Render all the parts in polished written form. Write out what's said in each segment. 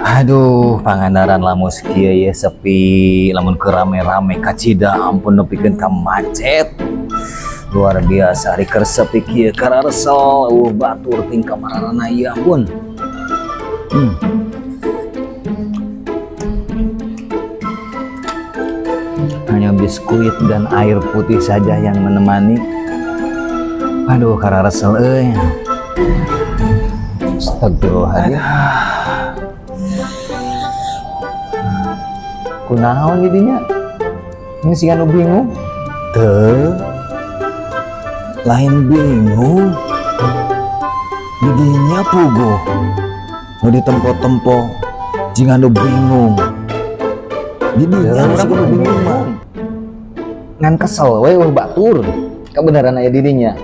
Aduh, Pangandaran lamun kieu ye sepi, lamun keur rame-rame kacida ampun nepikeun ka macet. Luar biasa, ari keur sepi kieu kararesel, euweuh batur tingkah mararana, ya ampun. Hanya biskuit dan air putih saja yang menemani. Aduh, kararesel euy. Astagfirullahaladzim. Kunaon jadinya? Ini sih anu bingung. Teu, lain bingung. Didinya puguh. Nu ditempo-tempo jing anu bingung. Didinya Urang sih nu bingung mah. Ngan kesel we euweuh batur. Kebenaran aya didinya.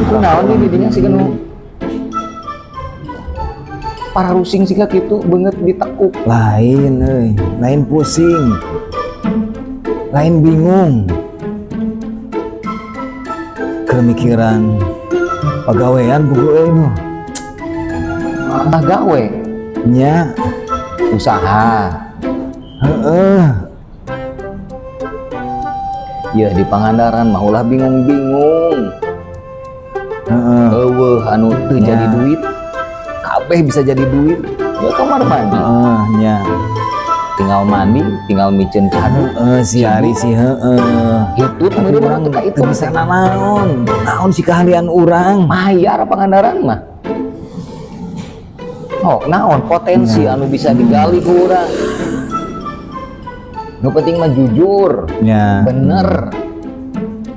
Kunaon nih didinya sih nu para rusing sih kitu beungeut ditekuk. Lain euy, lain pusing. Lain bingung. Kemikiran pagawean puguh euy nu. Ah, gawe, Nya, usaha. Heeh. Ya di Pangandaran mah ulah bingung-bingung. Euweuh anu teu jadi duit. Kabeh bisa jadi duit. Ya kamar mandi. Heeh, nya. Tinggal mandi, tinggal miceun cadu. Heeh, si Ari sih heeh. Gitu Tapi meureun urang teu teu itu bisa nanaon. Naon sih keahlian urang? Mayar Pangandaran mah. Oh, naon potensi anu bisa digali ku urang. Nu penting mah jujur, bener.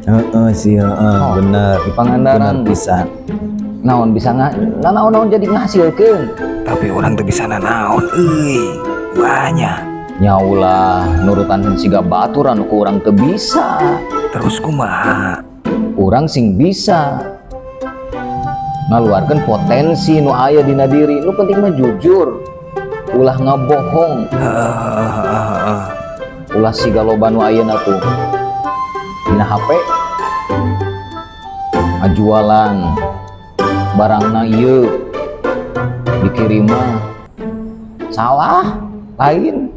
Heeh sih, heeh, Oh, bener. di Pangandaran Bener pisan. Naon bisa naon naon jadi ngahasilkeun. Tapi urang teu bisa nanaon euy. Banyak. Nya ulah nurutan siga batur anu ku urang teu bisa. Terus kumaha? Urang sing bisa ngaluarkeun potensi nu aya dina diri. Nu penting mah jujur. Ulah ngabohong, Heeh. ulah siga loba nu ayeuna tuh. Dina HP ngajualan barangna ieu dikirim mah salah, lain,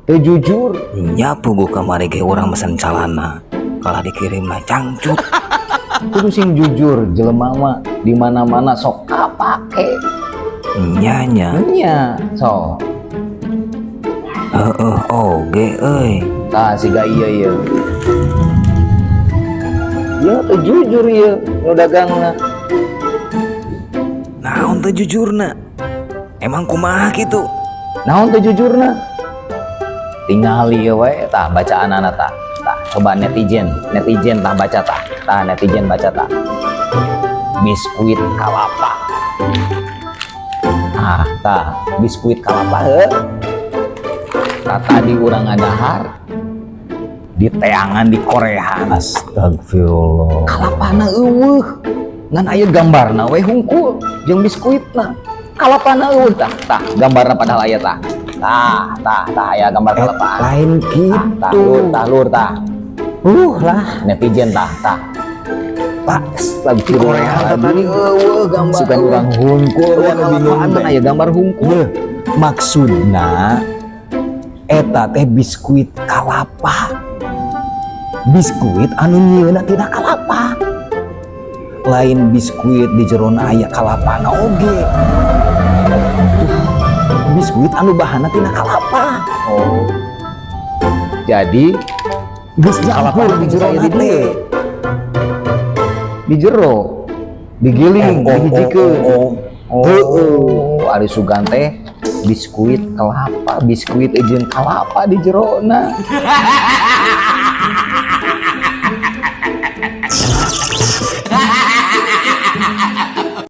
teu jujur. Nya puguh kamari ge urang mesen calana. Kalah dikirim mah cangcut. Kudu sing jujur jelema mah, di mana-mana sok kapake. Nya nya. Nya so. Heeh oge euy. Tah, siga ieu ieu ieu teu jujur ieu nu dagangna. Naon teu jujurna? Emang kumaha kitu? Naon teu jujurna? Tingali ieu we tah bacaanana tah. Tah, coba netizen, netizen tah baca tah. Tah, netizen baca tah. Biskuit kalapa. Ah, tah, biskuit kalapa heuh. Tah, tadi urang ngadahar di teangan di Korea. Astagfirullah. Kalapana euweuh. Ngan aya gambarna we hungkul jeung biskuitna. Kalapana euweuh tah, tah gambarna padahal aya tah. Tah, tah, tah aya gambar Eh, kalapa. lain Tah, tah, gitu. Lur, tah, lur, tah. Lah. Netizen tah, tah. Pak, Astagfirullah. Korea tadi. Euweuh gambar. Sugan urang hungkul Euweuh anu bingung kalapaan teh. Aya gambar hungkul. Yeuh, maksudna eta teh biskuit kalapa. Biskuit anu nyieunna tina kalapa. Lain biskuit di jerona aya kalapana oge. Biskuit anu bahanna tina kalapa. Oh. Jadi Geus nyampur kalapana di bisa jerona di teh. Dieu. Di jero. Digiling, Oh, oh, dihijikeun. oh, oh. Oh, ari sugan teh biskuit kelapa, biskuit jeung kalapa di jerona.